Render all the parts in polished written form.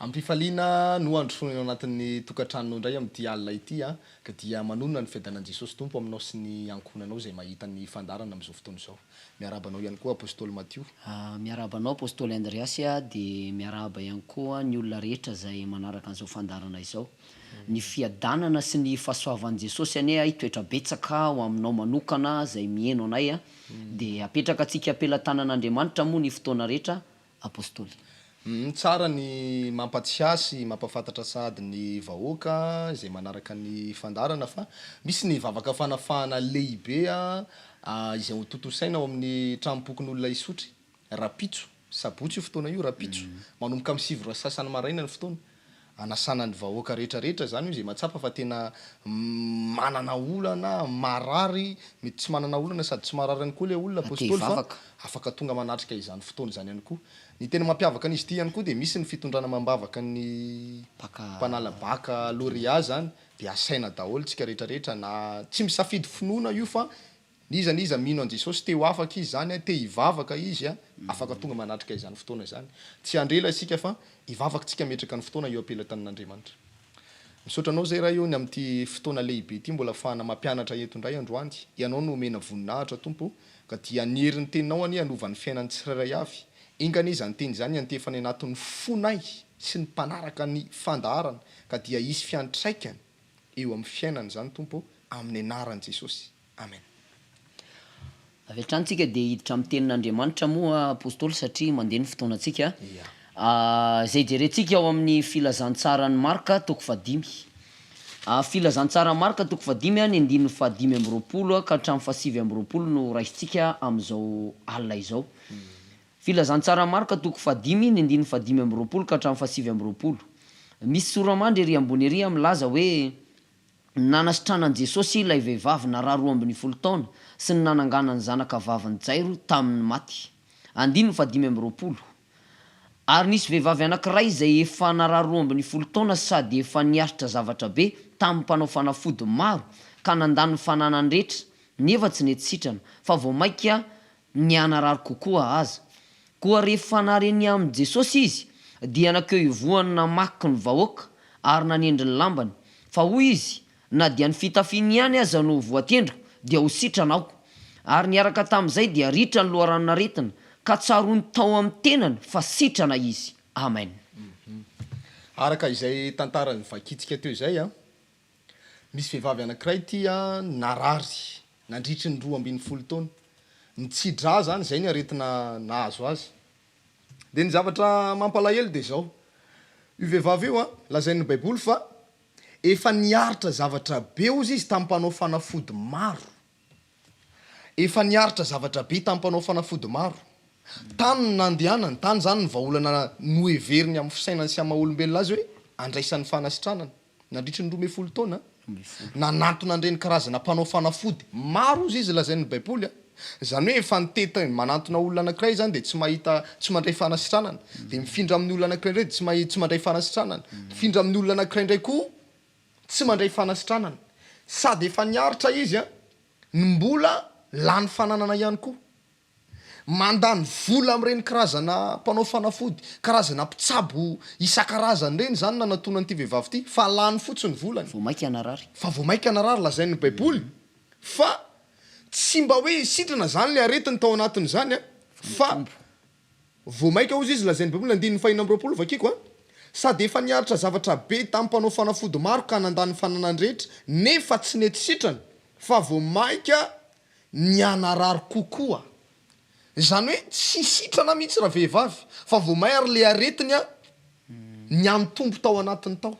Am-pifaliana no androsoana eo anatin'ny tokantranonao indray amin'ity alina ity ka dia manonona ny fiadanan'i Jesosy Tompo aminao sy ny ankohonanao izay mahita ny fandaharana amin'izao fotoana izao. Miarahaba anao ihany koa Apostoly Matio. Miarahaba anao Apostoly Andriasy dia miarahaba ihany koa ny olona rehetra izay manaraka an'izao fandaharana izao. Ny fiadanana sy ny fahasoavan'i Jesosy anie hitoetra betsaka ho aminao manokana izay miheno anay dia apetraka antsika am-pelatanan'Andriamanitra moa ny fotoana rehetra Apostoly. Tsara ny mampatsiahy sy mampahafantatra sahady ny vahoaka izay manaraka ny fandaharana fa misy ny vavaka fanafahana lehibe izay ho tontosaina ao amin'ny tranompokonolona Isotry rahampitso, sabotsy io fotoana io, rahampitso, manomboka amin'ny sivy ora sy sasany maraina ny fotoana. Anasana ny vahoaka rehetra rehetra izany io izay mahatsapa fa tena manana olana, marary, mety tsy manana olana sady tsy marary ihany koa ilay olona Apostoly fa afaka tonga manatrika izany fotoana izany ihany koa. Ny tena mampiavaka an'izy ity ihany koa dia misy ny fitondrana amam-bavaka ny mpanala bakalorea izany dia asaina daholo tsika rehetra rehetra na tsy misafidy finoana io fa N'iza n'iza mino an'i Jesosy te ho afaka izy izany, te hivavaka izy, afaka tonga manatrika izany fotoana izany. Tsy handre ela isika fa hivavaka tsika hametraka ny fotoana eo am-pelatanan'Andriamanitra. Misaotra anao izay Ray ô ny amin'ity fotoana lehibe ity mbola afahana mampianatra eto indray androany. Ianao no omena voninahitra Tompo ka dia ny herin'ny teninao anie hanova ny fiainan'ny tsirairay avy. Enga anie izany teny izany hiantefa any anatin'ny fonay sy ny mpanaraka ny fandaharana ka dia hisy fiantraikany eo amin'ny fiainany izany Tompo ô amin'ny anaran'i Jesosy. Amen. Avy hatrany tsika dia hiditra amin'ny tenin'Andriamanitra moa Apostoly satria mandeha ny fotoanantsika. Izay jerentsika ao amin'ny filazantsaran'i Marka toko fahadimy. Filazantsaran'i Marka toko fahadimy ny andininy fahadimy amby roapolo ka hatramin'ny fahasivy amby roapolo no raisintsika amin'izao alina izao. Filazantsaran'i Marka toko fahadimy ny andininy fahadimy amby roapolo ka hatramin'ny fahasivy amby roapolo. Misy sora-mandry ery ambony ery milaza hoe Nanasitranan'i Jesosy ilay vehivavy narary 12 taona sy ny nananganany zanaka vavin'i Jairo tamin'ny maty. Andininy fahadimy amby roapolo. Ary nisy vehivavy anankiray izay efa narary 12 taona sady efa niaritra zavatra be tamin'ny mpanao fanafody maro ka nandany ny fananany rehetra, nefa tsy nety sitrana, fa vao mainka nihanarary kokoa aza. Koa rehefa nahare ny amin'i Jesosy izy, dia nankeo ivohony namaky ny vahoaka ary nanendry ny lambany, fa hoy izy, Na dia ny fitafiany ihany aza no voatendriko, dia ho sitrana aho. Ary niaraka tamin'izay dia ritra ny loharanon'aretina, ka tsaroany tao amin'ny tenany fa sitrana izy. Amen. Araka izay tantara novakintsika teo izay, Nisy vehivavy anankiray ity narary nandritry ny 12 taona. Nitsi-drà izany, izay ny aretina nahazo azy. Dia ny zavatra mampalahelo dia izao, io vehivavy io, lazain'ny Baiboly fa efa niaritra zavatra be hozy izy tamin'ny mpanao fanafody maro. Efa niaritra zavatra be tamin'ny mpanao fanafody maro. Tany no nandehanany, tany izany ny vahaolana noheveriny amin'ny fisainany sy amin'ny maha-olombelona azy hoe andraisany fanasitranana. Nandritry ny 12 taona, nanantona an'ireny karazana mpanao fanafody maro hozy izy lazain'ny Baiboly. Izany hoe efa nitety manantona olona anankiray izany dia tsy mahita, tsy mandray fanasitranana. Dia mifindra amin'ny olona anankiray indray dia tsy mahi-, tsy mandray fanasitranana. Mifindra amin'ny olona anankiray indray koa tsy mandray fanasitranana. Sady efa niaritra izy no mbola lany fananana ihany koa. Mandany vola amin'ireny karazana mpanao fanafody, karazana mpitsabo isan-karazany ireny izany nanatona an'ity vehivavy ity, fa lany fotsiny ny volany. Vao mainka narary. Fa vao mainka narary, lazain'ny Baiboly fa tsy mba hoe sitrana izany ilay aretiny tao anatin'izany fa vao mainka hozy izy, lazain'ny Baiboly, andininy fahenina amby roapolo, vakiko an, sady efa niaritra zavatra be tamin'ny mpanao fanafody maro ka nandany ny fananany rehetra, nefa tsy nety sitrana, fa vao mainka nihanarary kokoa. Izany hoe tsy sitrana mihitsy ravehivavy fa vao may ary le aretiny an nihanitombo tao anatiny tao.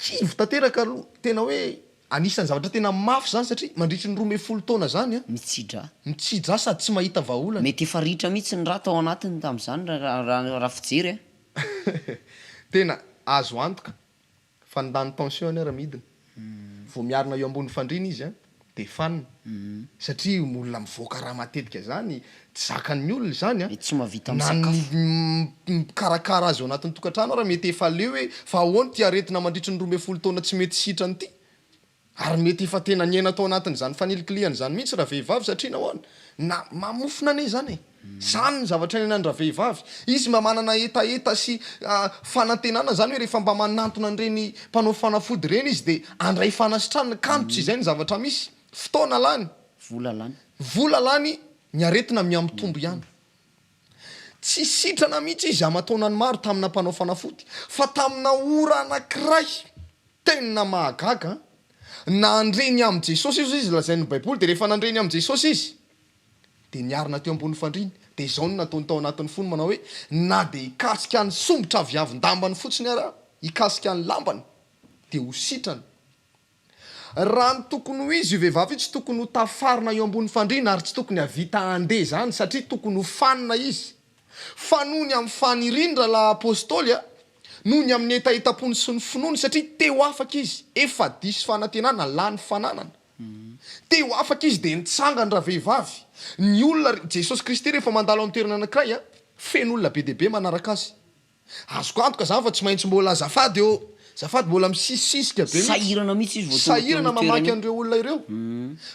Kivy tanteraka aloha, tena hoe anisan'ny zavatra tena mafy izany satria mandritry ny 12 taona izany an, Mitsi-drà. mitsi-drà sady tsy mahita vahaolana. Mety efa ritra mihitsy ny rà tao anatiny tamin'izany raha fijery an. Tena azo antoka Fa ny lany tension anie ramidina. Vao miarina eo ambony fandriana izy an, dia fanina. Satria olona mivoaka rà matetika zany, tsy zakan'ny olona izany an. Mety tsy mahavita Na ny misakafo. mikarakara azy ao anatin'ny tokantrano ara mety efa leo hoe fa ahoana ity aretina mandritry ny 12 taona tsy mety sitrana ity. Ary mety efa tena niaina tao anatin'izany fanilikilihana izany mihitsy ravehivavy satria nahoana? Na mamofona anie izany e. Izany ny zavatra iainan'ny-dravehivavy. Izy mba manana hetaheta sy fanantenana izany hoe rehefa mba manantona an'ireny mpanao fanafody ireny izy dia handray fanasitranana, kanjo tsy izay ny zavatra misy. Fotoana lany. Vola lany. Vola lany, ny aretina mihamitombo ihany. Tsy sitrana mihitsy izy aman-taonany maro tamina mpanao fanafody, fa tamina ora anankiray tena mahagaga an! Nandre ny amin'i Jesosy izy, izy lazain'ny Baiboly, dia rehefa nandre ny amin'i Jesosy izy, dia niarina teo ambony fandriana, dia izao no nataony tao anatin'ny fony manao hoe, Na dia hikasika ny somotra aviavin-dambany fotsiny ary aho, hikasika ny lambany, dia ho sitrana. Raha ny tokony ho izy, io vehivavy io tsy tokony ho tafarina eo ambony fandriana ary tsy tokony havita handeha izany satria tokony ho fanina izy. Fa noho ny amin'ny faniriany rahalahy Apostoly a, noho ny amin'ny hetahetam-pony sy ny finoany satria te ho afaka izy, efa diso fanantenana, lany fananana. Te ho afaka izy dia nitsangana ravehivavy. Ny olona, Jesosy Kristy rehefa mandalo amin'ny toerana anankiray a, feno olona be dia be manaraka azy. Azoko antoka zany fa tsy maintsy mbola azafady ô! Azafady mbola misisisika be mihitsy. Sahirana mihitsy izy vao tonga teo Sahirana amin'ny toerana mamaky io. an'ireo olona ireo.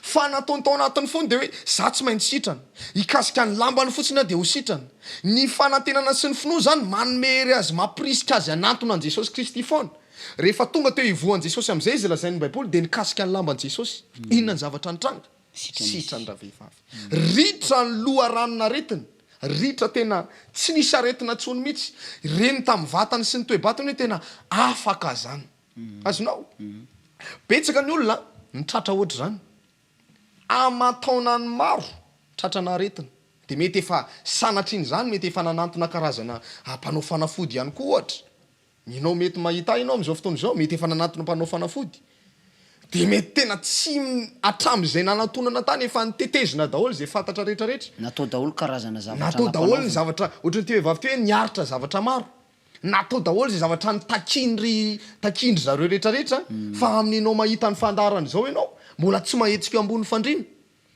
Fa nataony tao anatin'ny fony dia hoe za tsy maintsy sitrana. Hikasika ny lambany fotsiny aho dia ho sitrana. Ny fanantenana sy ny finoana izany manome hery azy mampirisika azy hanantona an'i Jesosy Kristy foana. Rehefa tonga teo ivohon'i Jesosy amin'izay izy lazain'ny baiboly dia nikasika ny lamban'i Jesosy. Inona ny zavatra nitranga? Sitrany ravehivavy. Ritra ny loharanon'aretina. Ritra tena tsy nisy aretina intsony mihitsy. Reny tamin'ny vatany sy ny toe-batany hoe tena afaka zany. Azonao? Betsaka ny olona ny tratra ohatr'izany. Aman-taonany maro tratrana aretina. Dia mety efa sanatrian'izany mety efa nanantona karazana mpanao fanafody ihany koa ohatra. Ianao mety mahita ahy ianao amin'izao fotoana izao, mety efa nanatona mpanao fanafody, dia mety tena tsy hatramin'izay nanantonana tany efa nitetezina daholo izay fantatra rehetra rehetra. Natao daholo karazana zavatra Natao daholo ny nampanaovina. zavatra, ohatran'ity vehivavy ity hoe niaritra zavatra maro. Natao daholo izay zavatra nitakian'ry takian-dry zareo rehetra rehetra, fa amin'ny ianao mahita ny fandaharana izao ianao, mbola tsy mahetsika eo ambony fandriana.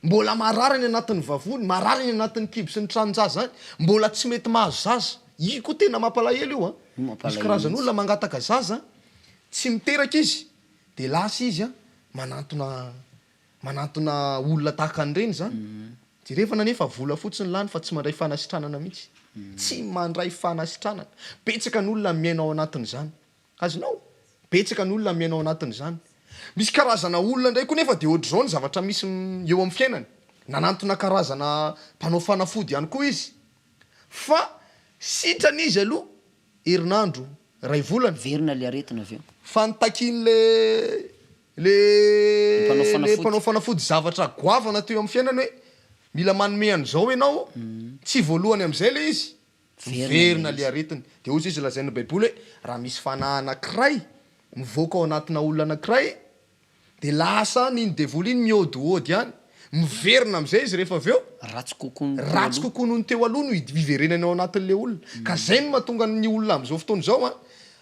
Mbola marary any anatin'ny vavony, marary any anatin'ny kibo sy ny tranon-jaza any, mbola tsy mety mahazo zaza. Io koa tena mampalahelo io an! Io Misy mampalahelo karazan'olona mihitsy. mangataka zaza, tsy miteraka izy, dia lasa izy an, manantona manantona olona tahaka an'ireny izany. Jerevana anefa vola fotsiny lany fa tsy mandray fanasitranana mihitsy. Tsy mandray fanasitranana. Betsaka ny olona miaina ao anatin'izany. Azonao? Betsaka ny olona miaina ao anatin'izany. Misy karazana olona indray koa nefa dia ohatr'izao ny zavatra misy eo amin'ny fiainany. Nanantona karazana mpanao fanafody ihany koa izy. Fa sitrana izy aloha herinandro, iray volana. Verina ilay aretina avy eo. Fa nitakian'ilay le Mpanao le fanafody. mpanao fanafody zavatra goavana teo amin'ny fiainany hoe mila manome an'izao ianao, tsy voalohany amin'izay ilay izy. Miverina le aretiny. Dia hozy izy lazain'ny baiboly hoe raha misy fanahy anakiray mivoaka ao anatina olona anakiray dia lasa any iny devoly iny mihaodihaody any, miverina amizay izy rehefa avy eo, Ratsy kokoa noho ny teo ratsy aloha. kokoa noho ny teo aloha no hiverenany ao anatin'le olona. Ka zay no mahatonga ny olona amizao fotoana izao an,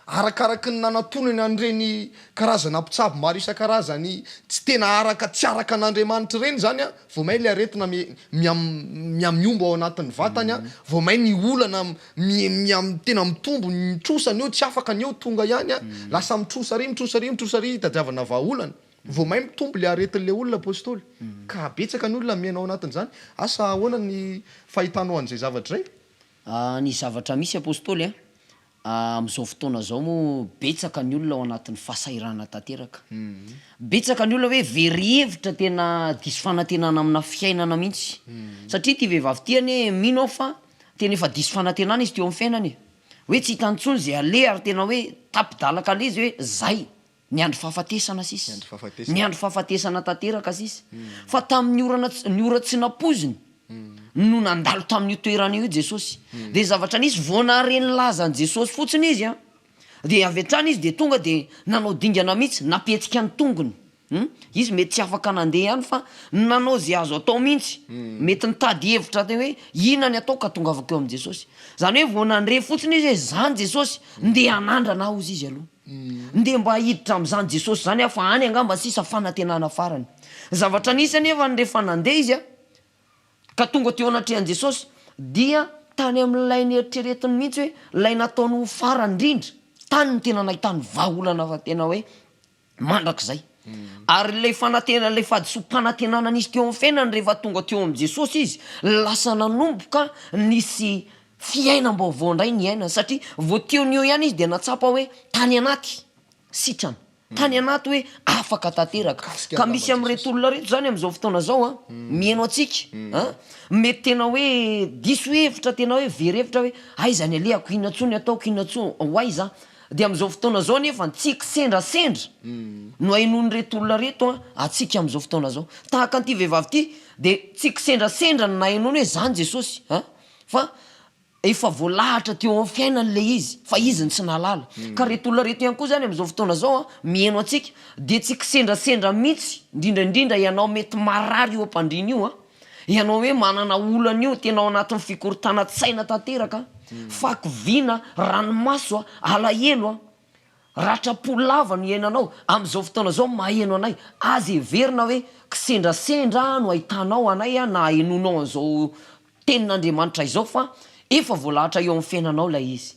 Arakaraky ny nanatonany an'ireny karazana mpitsabo maro isan-karazany tsy tena araka tsy araka an'Andriamanitra ireny izany an, vao may ilay aretina miha-mihombo ao anatin'ny vatany an, vao may ny olana miha tena mitombo, ny trosa ny eo tsy afaka ny eo tonga ihany an, lasa mitrosa ary mitrosa ary mitrosa ary hitadiavana vahaolana, vao may mitombo ilay aretin'ilay olona Apostoly, ka betsaka ny olona miaina ao anatin'izany, asa ahoana ny fahitanao an'izay zavatra izay? Ny zavatra misy Apostoly an, Amin'izao fotoana izao moa betsaka ny olona ao anatin'ny fahasahiranana tanteraka. Betsaka ny olona hoe very hevitra tena diso fanantenana amina fiainana mihitsy. Satria ity vehivavy ity anie mino aho fa tena efa diso fanantenana izy teo amin'ny fiainany e. Hoe tsy hitany intsony izay aleha ary tena hoe tapi-dalaka aleha izy hoe zay. Niandry fahafatesana sisa. Niandry fahafatesana. Niandry fahafatesana tanteraka sisa. Fa tamin'ny orana tsy, ny ora tsy nampoiziny no nandalo tamin'io toerana io Jesosy. Dia zavatra nisy, vao nahare ny lazan'i Jesosy fotsiny izy an, dia avy hatrany izy dia tonga dia nanao dingana mihitsy, nampihetsika ny tongony. Hum, izy mety tsy afaka nandeha ihany fa nanao izay azo atao mihitsy. Mety nitady hevitra teo hoe inona ny atao ka tongavako eo amin'i Jesosy. Izany hoe vao nandre fotsiny izy hoe izany Jesosy, ndeha hanandrana aho hozy izy aloha. Ndeha mba hiditra amin'izany Jesosy izany aho fa any angamba sisa fanantenana farany. Ny zavatra nisy anefa rehefa nandeha izy ka tonga teo anatrehan'i Jesosy dia tany amin'ilay neritreretiny mihitsy hoe ilay nataony ho farany indrindra, tany no tena nahitany vahaolana fa tena hoe mandrakizay. Ary ilay fanantena, ilay fahadisoam-panantenana nisy teo amin'ny fiainany rehefa tonga teo amin'i Jesosy izy, lasa nanomboka nisy fiainam-baovao indray niainany satria vao teo no eo ihany izy dia nahatsapa hoe tany anaty sitrana, tany anaty hoe afaka tanteraka. Mikasika Ka ny misy lamban'i amin'ireto Jesosy. olona ireto izany amin'izao fotoana izao an, mihaino antsika an, mety tena hoe diso hevitra, tena hoe very hevitra hoe aiza ny alehako, inona intsony ny ataoko, inona intsony, ho aiza aho. Dia amin'izao fotoana izao anefa tsy kisendrasendra no ahenoan'ireto olona ireto an, antsika amin'izao fotoana izao. Tahaka an'ity vehivavy ity dia tsy kisendrasendra no nahenoany hoe zany Jesosy an, fa efa voalahatra teo amin'ny fiainany ilay izy fa izy no tsy nahalala. Ka ireto olona ireto ihany koa izany amin'izao fotoana izao an, miheno antsika dia tsy kisendrasendra mihitsy, indrindra indrindra ianao mety marary io am-pandriana io an, Ianao hoe manana olana io, tena ao anatin'ny fikorontanan-tsaina tanteraka, fahakiviana, ranomaso, alahelo, ratram-po lava no iainanao, amin'izao fotoana izao maheno anay, aza heverina hoe kisendrasendra no ahitanao anay na ahenoanao an'izao tenin'Andriamanitra izao fa efa voalahatra eo amin'ny fiainanao ilay izy.